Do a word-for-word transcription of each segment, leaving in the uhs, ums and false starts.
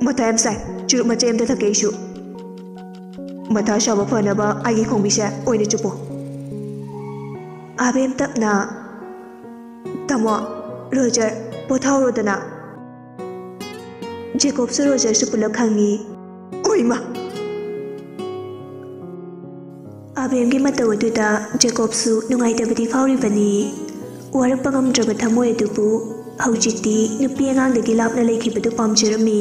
ꯃꯊꯥ ꯌꯥꯝ ꯁꯥꯏ꯫ ꯆꯨꯔꯨꯞ ꯃꯆꯦꯠ ꯑꯝꯇ ꯊꯛꯀꯦ ꯑꯩꯁꯨ꯫ ꯃꯊꯥ ꯁꯥꯕ ꯐꯅꯕ ꯑꯩꯒꯤ ꯈꯣꯡꯕꯤꯁꯦ ꯑꯣꯏꯅ ꯆꯨꯞꯄꯣ꯫ ꯑꯕꯦꯝ ꯇꯞꯅ, "ꯇꯥꯃꯣ, ꯔꯣꯖꯔ, ꯄꯣꯊꯥꯍꯧꯔꯣꯗꯅ꯫" ꯖꯦꯀꯣꯕꯁꯨ ꯔꯣꯖꯔꯁꯨ ꯄꯨꯂꯞ ꯈꯪꯉꯤ꯫ ꯑꯣꯏꯃ! ꯑꯕꯦꯝꯒꯤ ꯃꯇꯧ ꯑꯗꯨꯗ ꯖꯦꯀꯣꯕꯁꯨ ꯅꯨꯡꯉꯥꯏꯇꯕꯗꯤ ꯐꯥꯎꯔꯤꯕꯅꯤ꯫ ꯋꯥꯔꯛꯄ ꯉꯝꯗ꯭ꯔꯕ ꯊꯃꯣꯏ ꯑꯗꯨꯕꯨ ꯍꯧꯖꯤꯛꯇꯤ ꯅꯨꯄꯤ ꯑꯉꯥꯡꯗꯒꯤ ꯂꯥꯞꯅ ꯂꯩꯈꯤꯕꯗꯨ ꯄꯥꯝꯖꯔꯝꯃꯤ꯫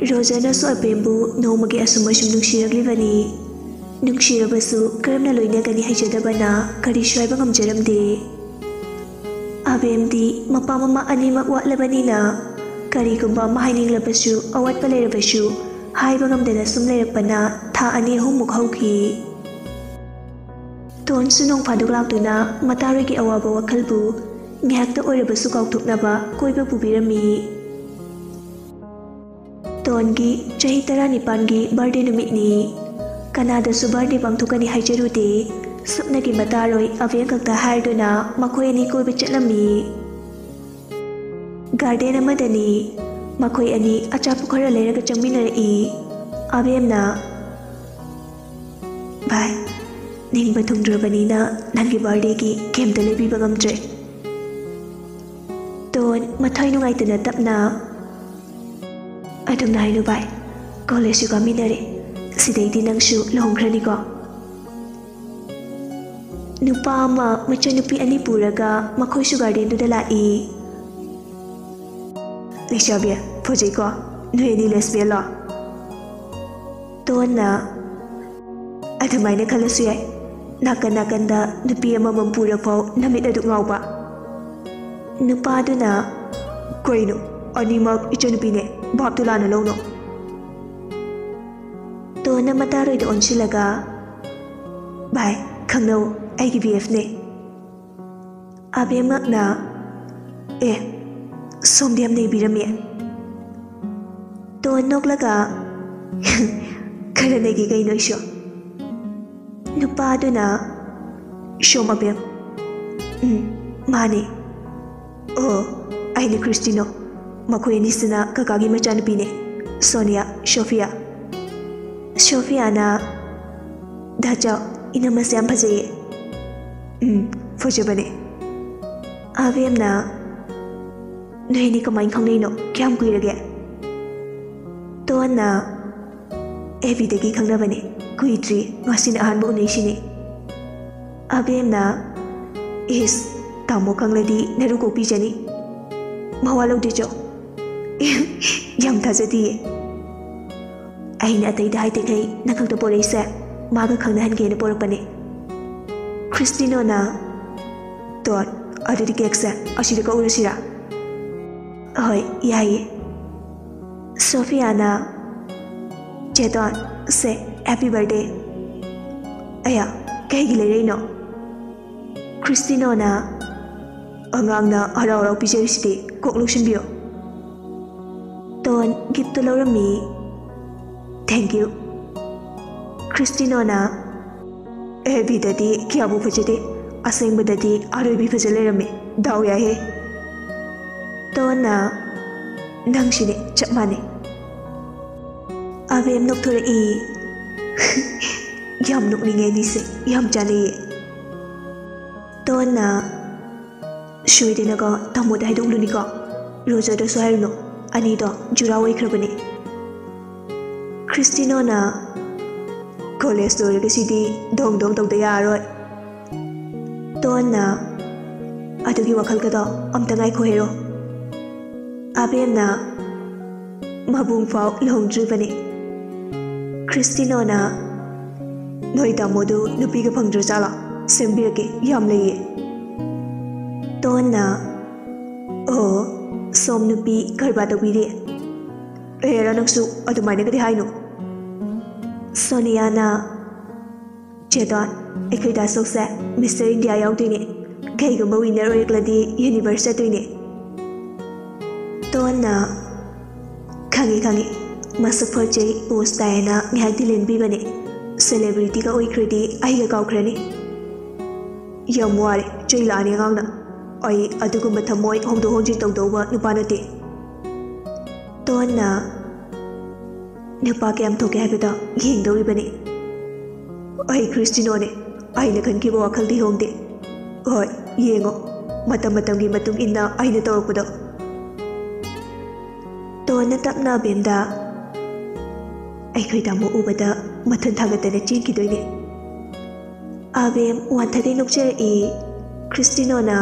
ꯔꯣꯖꯔꯅꯁꯨ ꯑꯕꯦꯝꯕꯨ ꯅꯣꯡꯃꯒꯤ ꯑꯁꯨꯝ ꯑꯁꯨꯝ ꯅꯨꯡꯁꯤꯔꯛꯂꯤꯕꯅꯤ꯫ ꯅꯨꯡꯁꯤꯔꯕꯁꯨ ꯀꯔꯝꯅ ꯂꯣꯏꯅꯒꯅꯤ ꯍꯩꯖꯗꯕꯅ ꯀꯔꯤꯁꯨ ꯍꯥꯏꯕ ꯉꯝꯖꯔꯝꯗꯦ꯫ ꯑꯕꯦꯝꯗꯤ ꯃꯄꯥ ꯃꯃꯥ ꯑꯅꯤꯃꯛ ꯋꯥꯠꯂꯕꯅꯤꯅ ꯀꯔꯤꯒꯨꯝꯕ ꯑꯃ ꯍꯥꯏꯅꯤꯡꯂꯕꯁꯨ, ꯑꯋꯥꯠꯄ ꯂꯩꯔꯕꯁꯨ ꯍꯥꯏꯕ ꯉꯝꯗꯅ ꯁꯨꯝ ꯂꯩꯔꯛꯄꯅ ꯊꯥ ꯑꯅꯤ ꯑꯍꯨꯝꯃꯨꯛ ꯍꯧꯈꯤ꯫ ꯇꯣꯟꯁꯨ ꯅꯣꯡ ꯐꯥꯗꯣꯛ ꯂꯥꯛꯇꯨꯅ ꯃꯇꯥꯔꯣꯏꯒꯤ ꯑꯋꯥꯕ ꯋꯥꯈꯜꯕꯨ ꯉꯥꯏꯍꯥꯛꯇ ꯑꯣꯏꯔꯕꯁꯨ ꯀꯥꯎꯊꯣꯛꯅꯕ ꯀꯣꯏꯕ ꯄꯨꯕꯤꯔꯝꯃꯤ꯫ ꯇꯣꯟꯒꯤ ꯆꯍꯤ ꯇꯔꯥꯅꯤꯄꯥꯟꯒꯤ ꯕꯥꯔꯗꯦ ꯅꯨꯃꯤꯠꯅꯤ꯫ ꯀꯅꯥꯗꯁꯨ ꯕꯥꯔꯗꯦ ꯄꯥꯡꯊꯣꯛꯀꯅꯤ ꯍꯥꯏꯖꯔꯨꯗꯦ꯫ ꯁꯨꯞꯅꯒꯤ ꯃꯇꯥꯔꯣꯏ ꯑꯕꯦꯝ ꯈꯛꯇ ꯍꯥꯏꯔꯗꯨꯅ ꯃꯈꯣꯏ ꯑꯅꯤ ꯀꯣꯏꯕ ꯆꯠꯂꯝꯃꯤ꯫ ꯒꯥꯔꯗꯦꯟ ꯑꯃꯗꯅꯤ꯫ ꯃꯈꯣꯏ ꯑꯅꯤ ꯑꯆꯥꯄꯣꯠ ꯈꯔ ꯂꯩꯔꯒ ꯆꯪꯃꯤꯟꯅꯔꯛꯏ꯫ ꯑꯕꯦꯝꯅ, "ꯚꯥꯏ, ꯅꯤꯡꯕ ꯊꯨꯡꯗ꯭ꯔꯕꯅꯤꯅ ꯅꯪꯒꯤ ꯕꯥꯔꯗꯦꯒꯤ ꯀꯩꯝꯇ ꯂꯩꯕꯤꯕ ꯉꯝꯗ꯭ꯔꯦ꯫" ꯇꯣꯟ ꯃꯊ꯭ꯋꯥꯏ ꯅꯨꯡꯉꯥꯏꯇꯅ ꯇꯞꯅ, "ꯑꯗꯨꯝꯅ ꯍꯥꯏꯅꯨ ꯚꯥꯏ, ꯀꯣꯂꯦꯖꯁꯨ ꯀꯥꯃꯤꯟꯅꯔꯦ, ꯁꯤꯗꯩꯗꯤ ꯅꯪꯁꯨ ꯂꯨꯍꯣꯡꯈ꯭ꯔꯅꯤꯀꯣ?" ꯅꯨꯄꯥ ꯑꯃ ꯃꯆꯟꯅꯨꯄꯤ ꯑꯅꯤ ꯄꯨꯔꯒ ꯃꯈꯣꯏꯁꯨ ꯒꯥꯔꯗꯦꯟꯗꯨꯗ ꯂꯥꯛꯏ꯫ "ꯂꯩꯁꯥꯕꯤ, ꯐꯖꯩꯀꯣ, ꯅꯣꯏ ꯑꯅꯤ ꯂꯦꯁꯕꯤꯌꯟꯂꯣ?" ꯇꯣꯟꯅ, "ꯑꯗꯨꯃꯥꯏꯅ ꯈꯜꯂꯁꯨ ꯌꯥꯏ, ꯅꯥꯀꯟ ꯅꯥꯀꯟꯗ ꯅꯨꯄꯤ ꯑꯃꯃꯝ ꯄꯨꯔꯐꯥꯎ ꯅꯃꯤꯠ ꯑꯗꯨꯛ ꯉꯥꯎꯕ?" ꯅꯨꯄꯥꯗꯨꯅ, "ꯀꯩꯅꯣ, ꯑꯅꯤꯃꯛ ꯏꯆꯟꯅꯨꯄꯤꯅꯦ, ꯚꯥꯞꯇꯨ ꯂꯥꯟꯅ ꯂꯧꯅꯣ꯫" ꯇꯣꯟꯅ ꯃꯇꯥꯔꯣꯏꯗ ꯑꯣꯟꯁꯤꯜꯂꯒ, "ꯚꯥꯏ, ꯈꯪꯅꯧ, ꯑꯩꯒꯤ ꯕꯤ ꯑꯦꯐꯅꯦ꯫" ꯑꯕꯦꯝꯃꯛꯅ, "ꯑꯦ, ꯁꯣꯝꯗꯤ ꯌꯥꯝ ꯅꯩꯕꯤꯔꯝꯃꯤ꯫" ꯇꯣꯟ ꯅꯣꯛꯂꯒ, "ꯈꯔ ꯅꯩꯒꯦ ꯀꯩꯅꯣ ꯑꯩꯁꯨ꯫" ꯅꯨꯄꯥꯗꯨꯅ, "ꯁꯣꯝ ꯑꯕꯦꯝ꯫" "ꯎꯝ, ꯃꯥꯅꯦ꯫" "ꯑꯣ, ꯑꯩꯅ ꯈ꯭ꯔꯤꯁꯇꯤꯅꯣ꯫" ꯃꯈꯣꯏ ꯑꯅꯤꯁꯤꯅ ꯀꯀꯥꯒꯤ ꯃꯆꯥꯅꯨꯄꯤꯅꯦ, ꯁꯣꯅꯤꯌꯥ, ꯁꯣꯐꯤꯌꯥ꯫ ꯁꯣꯐꯤꯌꯥꯅ, "ꯗꯥꯆꯥꯎ, ꯏꯅꯝꯃꯁꯦ ꯌꯥꯝ ꯐꯖꯩꯌꯦ꯫" "ꯎꯝ, ꯐꯖꯕꯅꯦ꯫" ꯑꯕꯦꯝꯅ, "ꯅꯣꯏ ꯑꯅꯤ ꯀꯃꯥꯏꯅ ꯈꯪꯅꯩꯅꯣ? ꯀꯌꯥꯝ ꯀꯨꯏꯔꯒꯦ?" ꯇꯣꯟꯅ, "ꯑꯦꯐ ꯕꯤꯗꯒꯤ ꯈꯪꯅꯕꯅꯦ, ꯀꯨꯏꯗ꯭ꯔꯤ, ꯉꯁꯤꯅ ꯑꯍꯥꯟꯕ ꯎꯅꯩꯁꯤꯅꯦ꯫" ꯑꯕꯦꯝꯅ, "ꯏꯁ, ꯇꯥꯃꯣ ꯈꯪꯂꯗꯤ ꯅꯔꯨ ꯀꯣꯛꯄꯤꯖꯅꯤ꯫ ꯃꯋꯥ ꯂꯧꯗꯦꯆꯣ꯫" "ꯌꯥꯝ ꯊꯥꯖꯗꯤꯌꯦ꯫ ꯑꯩꯅ ꯑꯇꯩꯗ ꯍꯥꯏꯗ꯭ꯔꯤꯈꯩ ꯅꯪ ꯈꯛꯇ ꯄꯣꯔꯛꯏꯁꯦ, ꯃꯥꯒ ꯈꯪꯅꯍꯟꯒꯦꯅ ꯄꯣꯔꯛꯄꯅꯦ꯫" ꯈ꯭ꯔꯤꯁꯇꯤꯅꯣꯅ, "ꯇꯣꯟ, ꯑꯗꯨꯗꯤ ꯀꯦꯛꯁꯦ ꯑꯁꯤꯗ ꯀꯛꯎꯔꯁꯤꯔꯥ?" "ꯍꯣꯏ, ꯌꯥꯏꯌꯦ꯫" ꯁꯣꯐꯤꯌꯥꯅ, "ꯆꯦ ꯇꯣꯟ, ꯁꯦ, ꯍꯦꯄꯤ ꯕꯔꯊꯗꯦ꯫" "ꯑꯌꯥ, ꯀꯩꯒꯤ ꯂꯩꯔꯛꯏꯅꯣ?" ꯈ꯭ꯔꯤꯁꯇꯤꯅꯣꯅ, "ꯑꯉꯥꯡꯅ ꯍꯔꯥꯎ ꯍꯔꯥꯎ ꯄꯤꯖꯔꯤꯁꯤꯗꯤ, ꯀꯣꯛ ꯂꯧꯁꯤꯟꯕꯤꯌꯣ꯫" ꯇꯣꯟ ꯒꯤꯐꯇꯨ ꯂꯧꯔꯝꯃꯤ꯫ "Thank you꯫" ꯈ꯭ꯔꯤꯁꯇꯤꯅꯣꯅ, "ꯑꯦꯐ ꯕꯤꯗꯗꯤ ꯀꯌꯥꯕꯨ ꯐꯖꯗꯦ, ꯑꯁꯦꯡꯕꯗꯗꯤ ꯑꯔꯣꯏꯕꯤ ꯐꯖ ꯂꯩꯔꯝꯃꯦ꯫ ꯗꯥꯎ ꯌꯥꯏꯍꯦ꯫" ꯇꯣꯟꯅ, "ꯅꯪꯁꯤꯅꯦ, ꯆꯞ ꯃꯥꯟꯅꯩ꯫" ꯑꯕꯦꯝ ꯅꯣꯛꯊꯣꯔꯛꯏ꯫ "ꯌꯥꯝ ꯅꯣꯛꯅꯤꯡꯉꯦ ꯑꯅꯤꯁꯦ, ꯌꯥꯝ ꯆꯥꯟꯅꯩꯌꯦ꯫" ꯇꯣꯟꯅ, "ꯁꯣꯏꯗꯅꯀꯣ ꯇꯥꯃꯣꯗ ꯍꯥꯏꯗꯣꯛꯂꯨꯅꯤꯀꯣ, ꯔꯣꯖꯔꯗꯁꯨ ꯍꯥꯏꯔꯨꯅꯨ, ꯑꯅꯤꯗꯣ ꯖꯨꯔꯥ ꯑꯣꯏꯈ꯭ꯔꯕꯅꯦ꯫" ꯈ꯭ꯔꯤꯁꯇꯤꯅꯣꯅ, "ꯀꯣꯂꯦꯖ ꯂꯣꯏꯔꯒ ꯁꯤꯗꯤ ꯗꯣꯡ ꯗꯣꯡ ꯇꯧꯗ ꯌꯥꯔꯔꯣꯏ꯫" ꯇꯣꯟꯅ, "ꯑꯗꯨꯒꯤ ꯋꯥꯈꯜꯒꯗꯣ ꯑꯝꯇ ꯉꯥꯏꯈꯣ ꯍꯦꯔꯣ꯫" ꯑꯕꯦꯝꯅ, "ꯃꯕꯨꯡ ꯐꯥꯎ ꯂꯨꯍꯣꯡꯗ꯭ꯔꯤꯕꯅꯤ꯫" ꯈ꯭ꯔꯤꯁꯇꯤꯅꯣꯅ, "ꯅꯣꯏ ꯇꯥꯃꯣꯗꯨ ꯅꯨꯄꯤꯒ ꯐꯪꯗ꯭ꯔꯖꯥꯠꯂꯣ? ꯁꯦꯝꯕꯤꯔꯛꯀꯦ, ꯌꯥꯝ ꯂꯩꯌꯦ꯫" ꯇꯣꯟꯅ, "ꯑꯣ, ꯁꯣꯝ ꯅꯨꯄꯤ ꯀꯔꯕꯥꯔ ꯇꯧꯕꯤꯔꯤ?" "ꯑꯦꯔꯥ, ꯅꯪꯁꯨ ꯑꯗꯨꯃꯥꯏꯅꯒꯗꯤ ꯍꯥꯏꯅꯨ꯫" ꯁꯣꯅꯤꯌꯥꯅ, "ꯆꯦ ꯇꯣꯟ, ꯑꯩꯈꯣꯏ ꯗꯥ ꯁꯣꯛꯁꯦ ꯃꯤꯁꯇꯔ ꯏꯟꯗꯤꯌꯥ ꯌꯥꯎꯗꯣꯏꯅꯦ꯫ ꯀꯩꯒꯨꯝꯕ ꯋꯤꯟꯅꯔ ꯑꯣꯏꯔꯛꯂꯗꯤ ꯌꯨꯅꯤꯚꯔꯁ ꯆꯠꯇꯣꯏꯅꯦ꯫" ꯇꯣꯟꯅ, "ꯈꯪꯉꯤ, ꯈꯪꯉꯤ꯫ ꯃꯁꯛ ꯐꯖꯩ, ꯄꯣꯁ ꯇꯥꯏꯌꯦꯅ ꯉꯥꯏꯍꯥꯛꯇꯤ ꯂꯦꯟꯕꯤꯕꯅꯦ꯫ ꯁꯦꯂꯦꯕ꯭ꯔꯤꯇꯤꯒ ꯑꯣꯏꯈ꯭ꯔꯗꯤ ꯑꯩꯒ ꯀꯥꯎꯈ꯭ꯔꯅꯤ꯫" "ꯌꯥꯝ ꯋꯥꯔꯦ, ꯆꯩ ꯂꯥꯛꯑꯅꯤ ꯑꯉꯥꯡꯅ꯫ ꯑꯩ ꯑꯗꯨꯒꯨꯝꯕ ꯊꯃꯣꯏ ꯍꯣꯡꯗꯣꯛ ꯍꯣꯡꯖꯤꯟ ꯇꯧꯗꯧꯕ ꯅꯨꯄꯥ ꯅꯠꯇꯦ꯫" ꯇꯣꯟꯅ ꯅꯨꯄꯥ ꯀꯌꯥꯝ ꯊꯣꯛꯀꯦ ꯍꯥꯏꯕꯗꯣ ꯌꯦꯡꯗꯧꯔꯤꯕꯅꯤ꯫ ꯑꯩ ꯈ꯭ꯔꯤꯁꯇꯤꯅꯣꯅꯦ꯫ ꯑꯩꯅ ꯈꯟꯈꯤꯕ ꯋꯥꯈꯜꯗꯤ ꯍꯣꯡꯗꯦ꯫ ꯍꯣꯏ, ꯌꯦꯡꯉꯣ, ꯃꯇꯝ ꯃꯇꯝꯒꯤ ꯃꯇꯨꯡ ꯏꯟꯅ ꯑꯩꯅ ꯇꯧꯔꯛꯄꯗꯣ꯫ ꯇꯣꯟꯅ ꯇꯞꯅ ꯑꯕꯦꯝꯗ, "ꯑꯩꯈꯣꯏ ꯇꯥꯃꯣ ꯎꯕꯗ ꯃꯊꯨꯟ ꯊꯥꯒꯠꯇꯅ ꯆꯦꯟꯈꯤꯗꯣꯏꯅꯦ"꯫ ꯑꯕꯦꯝ ꯋꯥꯟꯊꯗꯩ ꯅꯣꯛꯆꯔꯛꯏ꯫ ꯈ꯭ꯔꯤꯁꯇꯤꯅꯣꯅ,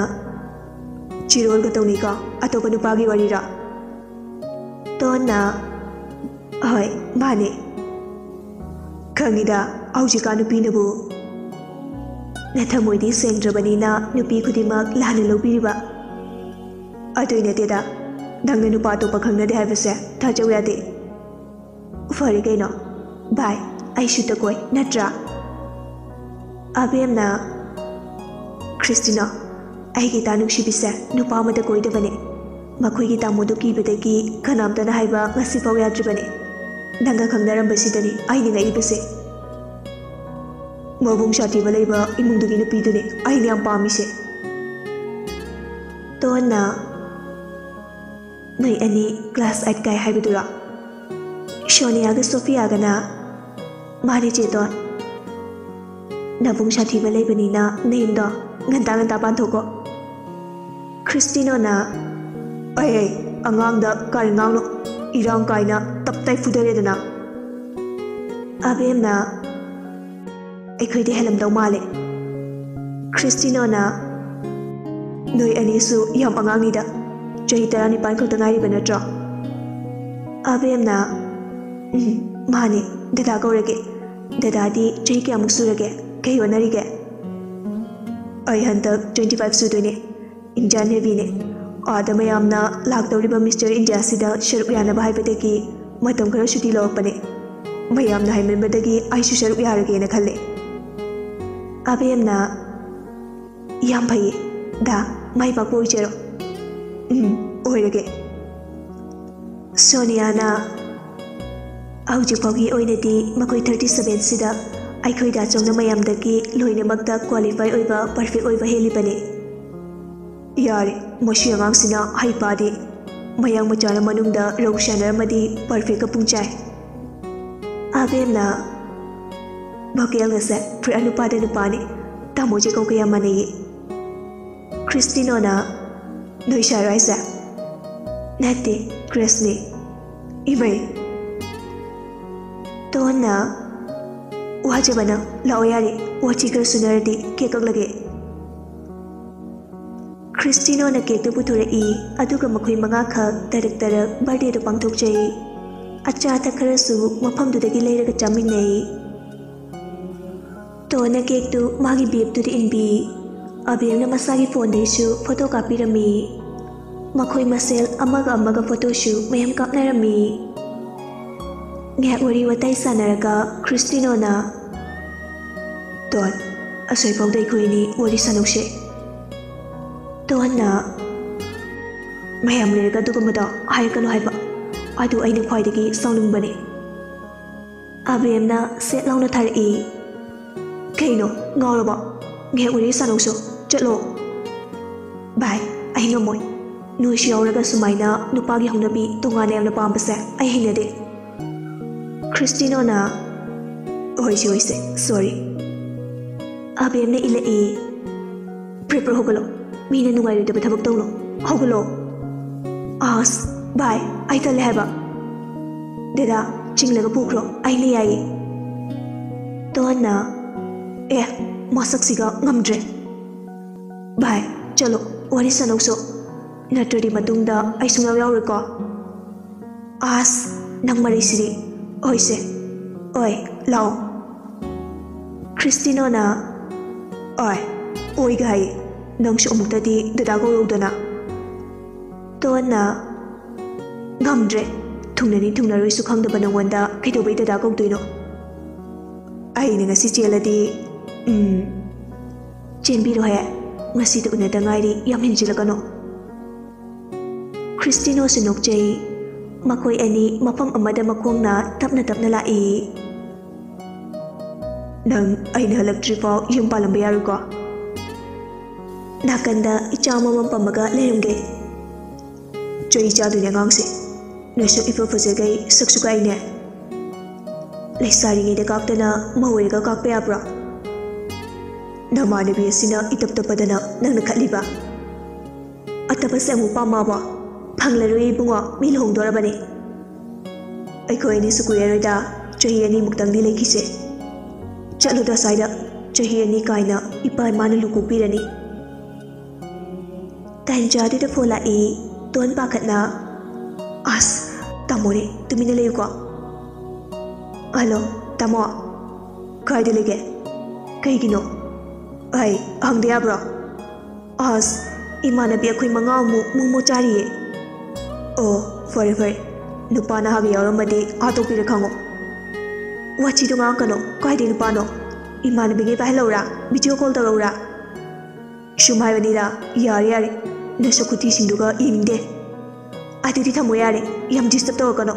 "ꯆꯤꯔꯣꯜꯒ ꯇꯧꯅꯤꯀꯣ? ꯑꯇꯣꯞꯄ ꯅꯨꯄꯥꯒꯤ ꯋꯥꯔꯤꯔꯣ?" ꯇꯣꯟꯅ, "ꯍꯣꯏ, ꯃꯥꯅꯦ꯫ ꯈꯪꯉꯤꯗ, ꯍꯧꯖꯤꯛꯀꯥꯟ ꯅꯨꯄꯤꯅꯕꯨ ꯅꯊꯃꯣꯏꯗꯤ ꯁꯦꯡꯗ꯭ꯔꯕꯅꯤꯅ ꯅꯨꯄꯤ ꯈꯨꯗꯤꯡꯃꯛ ꯂꯥꯟꯅ ꯂꯧꯕꯤꯔꯤꯕ꯫ ꯑꯗꯨꯏ ꯅꯠꯇꯦꯗ, ꯅꯪꯅ ꯅꯨꯄꯥ ꯑꯇꯣꯞꯄ ꯈꯪꯅꯗꯦ ꯍꯥꯏꯕꯁꯦ ꯊꯥꯖꯧ ꯌꯥꯗꯦ꯫ ꯐꯔꯦ ꯀꯩꯅꯣ, ꯚꯥꯏ, ꯑꯩꯁꯨ ꯇꯀꯣꯏ, ꯅꯠꯇ꯭ꯔꯥ?" ꯑꯕꯦꯝꯅ, "ꯈ꯭ꯔꯤꯁꯇꯤꯅꯣ, ꯑꯩꯒꯤ ꯏꯇꯥ ꯅꯨꯡꯁꯤꯕꯤꯁꯦ ꯅꯨꯄꯥ ꯑꯃꯗ ꯀꯣꯏꯗꯕꯅꯦ꯫ ꯃꯈꯣꯏꯒꯤ ꯇꯥꯃꯣꯗꯨ ꯀꯤꯕꯗꯒꯤ ꯀꯅꯥꯝꯇꯅ ꯍꯥꯏꯕ ꯉꯁꯤꯐꯥꯎ ꯌꯥꯗ꯭ꯔꯤꯕꯅꯦ꯫ ꯅꯪꯒ ꯈꯪꯅꯔꯝꯕꯁꯤꯗꯅꯤ ꯑꯩꯅ ꯉꯛꯏꯕꯁꯦ꯫ ꯃꯕꯨꯡ ꯁꯥꯊꯤꯕ ꯂꯩꯕ ꯏꯃꯨꯡꯗꯨꯒꯤ ꯅꯨꯄꯤꯗꯨꯅꯦ ꯑꯩꯅ ꯌꯥꯝ ꯄꯥꯝꯃꯤꯁꯦ"꯫ ꯇꯣꯟꯅ, "ꯅꯣꯏ ꯑꯅꯤ ꯀ꯭ꯂꯥꯁ ꯑꯩꯠ ꯀꯥꯏ ꯍꯥꯏꯕꯗꯨꯔꯣ?" ꯁꯣꯅꯤꯌꯥꯒ ꯁꯣꯐꯤꯌꯥꯒꯅ, "ꯃꯥꯅꯦ ꯆꯦꯇꯣꯟ꯫ ꯅꯕꯨꯡ ꯁꯥꯊꯤꯕ ꯂꯩꯕꯅꯤꯅ ꯅꯌꯨꯝꯗꯣ ꯉꯟꯇꯥ ꯉꯟꯇꯥ ꯄꯥꯟꯊꯣꯛꯀꯣ"꯫ ꯈ꯭ꯔꯤꯁꯇꯤꯅꯣꯅ, "ꯑꯩ, ꯑꯩ, ꯑꯉꯥꯡꯗ ꯀꯔꯤ ꯉꯥꯡꯅꯣ? ꯏꯔꯥꯡ ꯀꯥꯏꯅ ꯇꯞ ꯇꯥꯏ ꯐꯨꯗꯔꯦꯗꯅ"꯫ ꯑꯕꯦꯝꯅ, "ꯑꯩꯈꯣꯏꯗꯤ ꯍꯦꯜꯂꯝꯗꯧ ꯃꯥꯜꯂꯦ"꯫ ꯈ꯭ꯔꯤꯁꯇꯤꯅꯣꯅ, "ꯅꯣꯏ ꯑꯅꯤꯁꯨ ꯌꯥꯝ ꯑꯉꯥꯡꯅꯤꯗ, ꯆꯍꯤ ꯇꯔꯥꯅꯤꯄꯥꯟ ꯈꯛꯇ ꯉꯥꯏꯔꯤꯕ ꯅꯠꯇ꯭ꯔꯣ?" ꯑꯕꯦꯝꯅ, "ꯎꯝ, ꯃꯥꯅꯦ, ꯗꯗꯥ ꯀꯧꯔꯒꯦ꯫ ꯗꯗꯥꯗꯤ ꯆꯍꯤ ꯀꯌꯥꯃꯨꯛ ꯁꯨꯔꯒꯦ? ꯀꯩ ꯍꯣꯠꯅꯔꯤꯒꯦ?" "ꯑꯩ ꯍꯟꯗꯛ twenty five ꯁꯨꯗꯣꯏꯅꯦ꯫ ꯏꯟꯗꯤꯌꯥꯟ ꯅꯦꯚꯤꯅꯦ꯫ ꯑꯥꯗ ꯃꯌꯥꯝꯅ ꯂꯥꯛꯇꯧꯔꯤꯕ ꯃꯤꯁꯇꯔ ꯏꯟꯗꯤꯌꯥꯁꯤꯗ ꯁꯔꯨꯛ ꯌꯥꯅꯕ ꯍꯥꯏꯕꯗꯒꯤ ꯃꯇꯝ ꯈꯔ ꯁꯨꯇꯤ ꯂꯧꯔꯛꯄꯅꯦ꯫ ꯃꯌꯥꯝꯅ ꯍꯥꯏꯃꯟꯕꯗꯒꯤ ꯑꯩꯁꯨ ꯁꯔꯨꯛ ꯌꯥꯔꯒꯦꯅ ꯈꯜꯂꯦ"꯫ ꯑꯕꯦꯝꯅ, "ꯌꯥꯝ ꯐꯩꯌꯦ ꯗꯥ, ꯃꯥꯏ ꯄꯥꯛꯄ ꯑꯣꯏꯖꯔꯣ"꯫ "ꯎꯝ, ꯑꯣꯏꯔꯒꯦ"꯫ ꯁꯣꯅꯤꯌꯥꯅ, "ꯍꯧꯖꯤꯛ ꯐꯥꯎꯒꯤ ꯑꯣꯏꯅꯗꯤ ꯃꯈꯣꯏ thirty sevenꯁꯤꯗ ꯑꯩꯈꯣꯏ ꯗꯥ ꯆꯧꯅ ꯃꯌꯥꯝꯗꯒꯤ ꯂꯣꯏꯅꯃꯛꯇ ꯀ꯭ꯋꯥꯂꯤꯐꯥꯏ ꯑꯣꯏꯕ, ꯄꯔꯐꯦꯛ ꯑꯣꯏꯕ ꯍꯦꯜꯂꯤꯕꯅꯤ"꯫ "ꯌꯥꯔꯦ, ꯃꯁꯤ ꯑꯉꯥꯡꯁꯤꯅ ꯍꯩꯄꯥꯗꯤ"꯫ ꯃꯌꯥꯡ ꯃꯆꯥꯅ ꯃꯅꯨꯡꯗ ꯔꯧ ꯁꯥꯟꯅꯔꯝꯃꯗꯤ perfectꯀ ꯄꯨꯡꯆꯥꯏ꯫ ꯑꯕꯦꯝꯅ, "ꯚꯣꯀꯦꯜꯒꯁꯦ ꯄꯨꯔꯥ ꯅꯨꯄꯥꯗ ꯅꯨꯄꯥꯅꯤ꯫ ꯇꯥꯃꯣꯁꯦ ꯀꯧꯒ ꯌꯥꯝ ꯃꯥꯟꯅꯩꯌꯦ꯫" ꯈ꯭ꯔꯤꯁꯇꯤꯅꯣꯅ, "ꯅꯣꯏ ꯁꯥꯏꯔꯣ ꯍꯥꯏꯁꯦ?" "ꯅꯠꯇꯦ, ꯀ꯭ꯔꯤꯁꯅꯤ꯫" ꯏꯃꯩ! ꯇꯣꯟꯅ, "ꯋꯥꯖꯕ ꯅꯪ, ꯂꯥꯛꯑꯣ ꯌꯥꯔꯦ, ꯋꯥꯊꯤ ꯈꯔ ꯁꯨꯅꯔꯗꯤ ꯀꯦꯛ ꯀꯛꯂꯒꯦ꯫" ꯈ꯭ꯔꯤꯁꯇꯤꯅꯣꯅ ꯀꯦꯛꯇꯨ ꯄꯨꯊꯣꯔꯛꯏ, ꯑꯗꯨꯒ ꯃꯈꯣꯏ ꯃꯉꯥꯈꯛ ꯇꯔꯛ ꯇꯔꯛ ꯕꯥꯔꯗꯦꯗꯨ ꯄꯥꯡꯊꯣꯛꯆꯩ꯫ ꯑꯆꯥ ꯑꯊꯛ ꯈꯔꯁꯨ ꯃꯐꯝꯗꯨꯗꯒꯤ ꯂꯩꯔꯒ ꯆꯥꯃꯤꯟꯅꯩ꯫ ꯇꯣꯟꯅ ꯀꯦꯛꯇꯨ ꯃꯥꯒꯤ ꯕꯦꯒꯇꯨꯗ ꯏꯟꯕꯤ꯫ ꯑꯕꯦꯝꯅ ꯃꯁꯥꯒꯤ ꯐꯣꯟꯗꯩꯁꯨ ꯐꯣꯇꯣ ꯀꯥꯞꯄꯤꯔꯝꯃꯤ꯫ ꯃꯈꯣꯏ ꯃꯁꯦꯜ ꯑꯃꯒ ꯑꯃꯒ ꯐꯣꯇꯣꯁꯨ ꯃꯌꯥꯝ ꯀꯥꯞꯅꯔꯝꯃꯤ꯫ ꯉꯥꯏꯍꯥꯛ ꯋꯥꯔꯤ ꯋꯥꯇꯥꯏ ꯁꯥꯟꯅꯔꯒ ꯈ꯭ꯔꯤꯁꯇꯤꯅꯣꯅ, "ꯇꯣꯟ, ꯑꯁꯣꯏꯐꯥꯎꯗ ꯑꯩꯈꯣꯏ ꯑꯅꯤ ꯋꯥꯔꯤ ꯁꯥꯟꯅꯧꯁꯦ꯫" ꯇꯣꯟꯅ, "ꯃꯌꯥꯝ ꯂꯩꯔꯒ ꯑꯗꯨꯒꯨꯝꯕꯗꯣ ꯍꯥꯏꯔꯛꯀꯅꯨ ꯍꯥꯏꯕ꯫ ꯑꯗꯨ ꯑꯩꯅ ꯈ꯭ꯋꯥꯏꯗꯒꯤ ꯁꯥꯎꯅꯤꯡꯕꯅꯦ꯫" ꯑꯕꯦꯝꯅ ꯁꯦꯠ ꯂꯥꯎꯅ ꯊꯥꯔꯛꯏ, "ꯀꯩꯅꯣ, ꯉꯥꯎꯔꯕꯣ? ꯉꯥꯏꯍꯥꯛ ꯋꯥꯔꯤ ꯁꯥꯟꯅꯧꯁꯣ, ꯆꯠꯂꯣ꯫" "ꯚꯥꯏ, ꯑꯩ ꯉꯝꯃꯣꯏ꯫ ꯅꯣꯏꯁꯨ ꯌꯥꯎꯔꯒ ꯁꯨꯃꯥꯏꯅ ꯅꯨꯄꯥꯒꯤ ꯍꯧꯅꯕꯤ ꯇꯣꯉꯥꯟꯅ ꯌꯥꯝꯅ ꯄꯥꯝꯕꯁꯦ ꯑꯩ ꯍꯩꯅꯗꯦ꯫" ꯈ꯭ꯔꯤꯁꯇꯤꯅꯣꯅ, "ꯍꯣꯏꯁꯦ, ꯍꯣꯏꯁꯦ, sorry꯫" ꯑꯕꯦꯝꯅ ꯏꯜꯂꯛꯏ, "ꯄ꯭ꯔꯦ ꯄ꯭ꯔꯦ ꯍꯧꯒꯠꯂꯣ꯫ ꯃꯤꯅ ꯅꯨꯡꯉꯥꯏꯔꯣꯏꯗꯕ ꯊꯕꯛ ꯇꯧꯅꯣ꯫ ꯍꯧꯒꯠꯂꯣ꯫" "ꯑꯁ, ꯚꯥꯏ, ꯑꯩ ꯇꯜꯂꯦ ꯍꯥꯏꯕ꯫" "ꯗꯦꯗꯥ, ꯆꯤꯡꯂꯒ ꯄꯨꯈ꯭ꯔꯣ, ꯑꯩꯅ ꯌꯥꯏꯌꯦ꯫" ꯇꯣꯟꯅ, "ꯑꯦ, ꯃꯁꯛꯁꯤꯒ ꯉꯝꯗ꯭ꯔꯦ꯫ ꯚꯥꯏ, ꯆꯠꯂꯣ, ꯋꯥꯔꯤ ꯁꯥꯟꯅꯧꯁꯣ꯫ ꯅꯠꯇ꯭ꯔꯗꯤ ꯃꯇꯨꯡꯗ ꯑꯩ ꯁꯨꯡꯌꯥꯎ ꯌꯥꯎꯔꯣꯏꯀꯣ꯫" "ꯑꯁ, ꯅꯪ ꯃꯔꯩꯁꯤꯗꯤ꯫ ꯑꯣꯏꯁꯦ, ꯑꯣꯏ, ꯂꯥꯛꯑꯣ꯫" ꯈ꯭ꯔꯤꯁꯇꯤꯅꯣꯅ, "ꯑꯣꯏ, ꯑꯣꯏꯒ ꯍꯥꯏ꯫ ꯅꯪꯁꯨ ꯑꯃꯨꯛꯇꯗꯤ ꯗꯗꯥ ꯀꯧꯔꯧꯗꯅ꯫" ꯇꯣꯟꯅ, "ꯉꯝꯗ꯭ꯔꯦ꯫ ꯊꯨꯡꯅꯅꯤ ꯊꯨꯡꯅꯔꯣꯏꯁꯨ ꯈꯪꯗꯕ ꯅꯉꯣꯟꯗ ꯀꯩꯗꯧꯕꯩ ꯗꯗꯥ ꯀꯧꯗꯣꯏꯅꯣ? ꯑꯩꯅ ꯉꯁꯤ ꯆꯦꯜꯂꯗꯤ, ꯎꯝ, ꯆꯦꯟꯕꯤꯔꯣꯍꯦ꯫ ꯉꯁꯤꯗ ꯎꯅꯗ ꯉꯥꯏꯔꯤ, ꯌꯥꯝ ꯍꯦꯟꯖꯤꯜꯂꯛꯀꯅꯣ꯫" ꯈ꯭ꯔꯤꯁꯇꯤꯅꯣꯁꯨ ꯅꯣꯛꯆꯩ꯫ ꯃꯈꯣꯏ ꯑꯅꯤ ꯃꯐꯝ ꯑꯃꯗ ꯃꯈꯣꯡꯅ ꯇꯞꯅ ꯇꯞꯅ ꯂꯥꯛꯏ꯫ "ꯅꯪ ꯑꯩꯅ ꯍꯜꯂꯛꯇ꯭ꯔꯤꯐꯥꯎ ꯌꯨꯝ ꯄꯥꯜꯂꯝꯕ ꯌꯥꯔꯣꯏꯀꯣ?" "ꯅꯥꯀꯟꯗ ꯏꯆꯥ ꯑꯃꯃꯝ ꯄꯝꯃꯒ ꯂꯩꯔꯝꯒꯦ꯫" ꯆꯩ ꯆꯥꯗꯣꯏꯅꯦ ꯑꯉꯥꯡꯁꯦ꯫ ꯅꯁꯛ ꯏꯐ ꯐꯖꯈꯩ ꯁꯛꯁꯨ ꯀꯥꯏꯅꯦ꯫ ꯂꯩꯁꯥꯔꯤꯉꯩꯗ ꯀꯥꯛꯇꯅ ꯃꯧ ꯑꯣꯏꯔꯒ ꯀꯥꯛꯄ ꯌꯥꯕ꯭ꯔꯣ? ꯅꯃꯥꯟꯅꯕꯤ ꯑꯁꯤꯅ ꯏꯇꯞ ꯇꯞꯄꯗꯅ ꯅꯪꯅ ꯈꯠꯂꯤꯕ꯫ ꯑꯇꯞꯄꯁꯦ ꯑꯃꯨꯛ ꯄꯥꯝꯃꯕꯣ? ꯐꯪꯂꯔꯣꯏ ꯏꯕꯨꯡꯉꯣ, ꯃꯤ ꯂꯨꯍꯣꯡꯗꯣꯔꯕꯅꯦ꯫ ꯑꯩꯈꯣꯏ ꯑꯅꯤꯁꯨ ꯀꯨꯏꯔꯔꯣꯏꯗ, ꯆꯍꯤ ꯑꯅꯤꯃꯨꯛꯇꯪꯗꯤ ꯂꯩꯈꯤꯁꯦ꯫ ꯆꯠꯂꯨꯗ ꯁ꯭ꯋꯥꯏꯗ, ꯆꯍꯤ ꯑꯅꯤ ꯀꯥꯏꯅ ꯏꯄꯥ ꯏꯃꯥꯅ ꯂꯨ ꯀꯣꯛꯄꯤꯔꯅꯤ꯫ ꯇꯟꯖꯥꯗꯨꯗ ꯐꯣꯟ ꯂꯥꯛꯏ꯫ ꯇꯣꯟ ꯄꯥꯈꯠꯅ, "ꯑꯁ, ꯇꯥꯃꯣꯅꯦ, ꯇꯨꯃꯤꯟꯅ ꯂꯩꯌꯨꯀꯣ꯫ ꯍꯜꯂꯣ, ꯇꯥꯃꯣ꯫ ꯀꯥꯏꯗ ꯂꯩꯒꯦ? ꯀꯩꯒꯤꯅꯣ? ꯑꯩ ꯍꯪꯕ ꯌꯥꯕ꯭ꯔꯣ? ꯑꯁ, ꯏꯃꯥꯟꯅꯕꯤ ꯑꯩꯈꯣꯏ ꯃꯉꯥꯃꯨꯛ ꯃꯣꯃꯣ ꯆꯥꯔꯤꯌꯦ꯫ ꯑꯣ, ꯐꯔꯦ ꯐꯔꯦ꯫ ꯅꯨꯄꯥ ꯅꯍꯥꯒ ꯌꯥꯎꯔꯝꯃꯗꯤ ꯍꯥꯠꯇꯣꯛꯄꯤꯔꯦ ꯈꯪꯉꯣ꯫ ꯋꯥꯊꯤꯗꯣ ꯉꯥꯡꯉꯛꯀꯅꯣ꯫ ꯀꯥꯏꯗꯩ ꯅꯨꯄꯥꯅꯣ? ꯏꯃꯥꯟꯅꯕꯤꯒꯤ ꯄꯥꯏꯍꯜꯂꯧꯔꯥ? Video call ꯇꯧꯔꯛꯎꯔꯥ?" "ꯁꯨꯝ ꯍꯥꯏꯕꯅꯤꯗ, ꯌꯥꯔꯦ ꯌꯥꯔꯦ, ꯅꯁꯛ ꯈꯨꯊꯤꯁꯤꯡꯗꯨꯒ ꯌꯦꯡꯅꯤꯡꯗꯦ꯫ ꯑꯗꯨꯗꯤ ꯊꯝꯃꯣ ꯌꯥꯔꯦ, ꯌꯥꯝ ꯗꯤꯁꯇꯔꯕ ꯇꯧꯔꯛꯀꯅꯣ꯫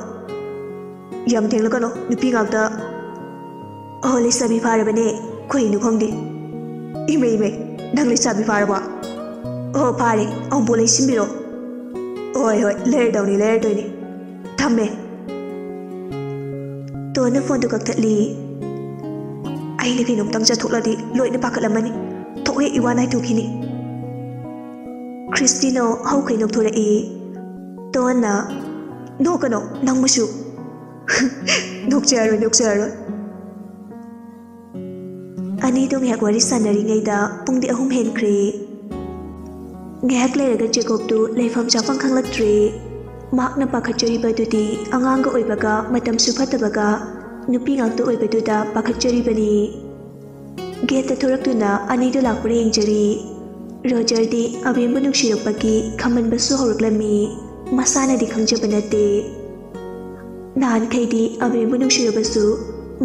ꯌꯥꯝ ꯊꯦꯡꯂꯛꯀꯅꯣ, ꯅꯨꯄꯤ ꯉꯥꯛꯇ꯫ ꯑꯍꯣ, ꯂꯩꯁꯥꯕꯤ ꯐꯥꯔꯕꯅꯦ, ꯀꯩꯅꯣ ꯈꯪꯗꯦ꯫ ꯏꯃꯩ ꯏꯃꯩ, ꯅꯪ ꯂꯩꯁꯥꯕꯤ ꯐꯥꯔꯕꯣ? ꯑꯍꯣ, ꯐꯥꯔꯦ, ꯑꯃꯨꯛꯐꯥꯎ ꯂꯩꯁꯤꯟꯕꯤꯔꯣ꯫ ꯍꯣꯏ ꯍꯣꯏ, ꯂꯩꯔꯗꯧꯅꯤ, ꯂꯩꯔꯗꯣꯏꯅꯤ꯫ ꯊꯝꯃꯦ꯫" ꯇꯣꯟꯅ ꯐꯣꯟꯗꯨ ꯀꯛꯊꯠꯂꯤ꯫ ꯑꯩꯅ ꯀꯩꯅꯣꯝꯇꯪ ꯆꯠꯊꯣꯛꯂꯗꯤ ꯂꯣꯏꯅ ꯄꯥꯈꯠꯂꯝꯃꯅꯤ꯫ ꯊꯣꯛꯂꯦ ꯏꯋꯥ ꯅꯥꯏꯊꯣꯛꯈꯤꯅꯤ꯫ ꯈ꯭ꯔꯤꯁꯇꯤꯅꯣ ꯍꯧꯈꯩ ꯅꯣꯛꯊꯣꯔꯛꯏ꯫ ꯇꯣꯟꯅ, "ꯅꯣꯛꯀꯅꯣ, ꯅꯪꯕꯨꯁꯨ꯫" "ꯅꯣꯛꯆꯔꯣꯏ, ꯅꯣꯛꯆꯔꯣꯏ꯫" ꯑꯅꯤꯗꯣ ꯉꯥꯏꯍꯥꯛ ꯋꯥꯔꯤ ꯁꯥꯟꯅꯔꯤꯉꯩꯗ ꯄꯨꯡꯗꯤ ꯑꯍꯨꯝ ꯍꯦꯟꯈ꯭ꯔꯦ꯫ ꯉꯥꯏꯍꯥꯛ ꯂꯩꯔꯒ ꯖꯦꯀꯣꯕꯇꯨ ꯂꯩꯐꯝ ꯆꯥꯐꯝ ꯈꯪꯂꯛꯇ꯭ꯔꯦ꯫ ꯃꯍꯥꯛꯅ ꯄꯥꯈꯠꯆꯔꯤꯕꯗꯨꯗꯤ ꯑꯉꯥꯡꯒ ꯑꯣꯏꯕꯒ ꯃꯇꯝꯁꯨ ꯐꯠꯇꯕꯒ ꯅꯨꯄꯤ ꯉꯥꯛꯇ ꯑꯣꯏꯕꯗꯨꯗ ꯄꯥꯈꯠꯆꯔꯤꯕꯅꯤ꯫ ꯒꯦꯠꯇ ꯊꯣꯔꯛꯇꯨꯅ ꯑꯅꯤꯗꯨ ꯂꯥꯛꯄ꯭ꯔꯥ ꯌꯦꯡꯖꯔꯤ꯫ ꯔꯣꯖꯔꯗꯤ ꯑꯕꯦꯝꯕꯨ ꯅꯨꯡꯁꯤꯔꯛꯄꯒꯤ ꯈꯝꯕꯟꯕꯁꯨ ꯍꯧꯔꯛꯂꯝꯃꯤ꯫ ꯃꯁꯥꯅꯗꯤ ꯈꯪꯖꯕ ꯅꯠꯇꯦ꯫ ꯅꯍꯥꯟꯈꯩꯗꯤ ꯑꯕꯦꯝꯕꯨ ꯅꯨꯡꯁꯤꯔꯕꯁꯨ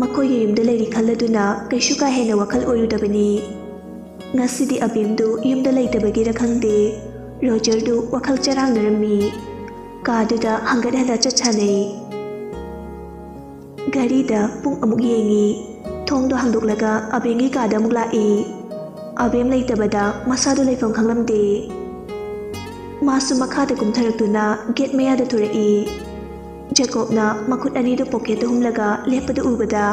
ꯃꯈꯣꯏꯒꯤ ꯌꯨꯝꯗ ꯂꯩꯔꯤ ꯈꯜꯂꯗꯨꯅ ꯀꯩꯁꯨ ꯀꯥ ꯍꯦꯟꯅ ꯋꯥꯈꯜ ꯑꯣꯏꯔꯨꯗꯕꯅꯤ꯫ ꯉꯁꯤꯗꯤ ꯑꯕꯦꯝꯗꯨ ꯌꯨꯝꯗ ꯂꯩꯇꯕꯒꯤꯔ ꯈꯪꯗꯦ, ꯔꯣꯖꯔꯗꯨ ꯋꯥꯈꯜ ꯆꯔꯥꯡꯅꯔꯝꯃꯤ꯫ ꯀꯥꯗꯨꯗ ꯍꯪꯒꯠ ꯍꯟꯗ ꯆꯠ ꯁꯥꯟꯅꯩ꯫ ꯘꯔꯤꯗ ꯄꯨꯡ ꯑꯃꯨꯛ ꯌꯦꯡꯉꯤ꯫ ꯊꯣꯡꯗꯣ ꯍꯥꯡꯗꯣꯛꯂꯒ ꯑꯕꯦꯝꯒꯤ ꯀꯥꯗ ꯑꯃꯨꯛ ꯂꯥꯛꯏ꯫ ꯑꯕꯦꯝ ꯂꯩꯇꯕꯗ ꯃꯁꯥꯗꯣ ꯂꯩꯐꯝ ꯈꯪꯂꯝꯗꯦ꯫ ꯃꯥꯁꯨ ꯃꯈꯥꯗ ꯀꯨꯝꯊꯔꯛꯇꯨꯅ ꯒꯦꯠ ꯃꯌꯥꯗ ꯊꯣꯔꯛꯏ꯫ ꯖꯦꯀꯣꯕꯅ ꯃꯈꯨꯠ ꯑꯅꯤꯗꯨ ꯄꯣꯀꯦꯠꯇ ꯍꯨꯝꯂꯒ ꯂꯦꯞꯄꯗꯨ ꯎꯕꯗ,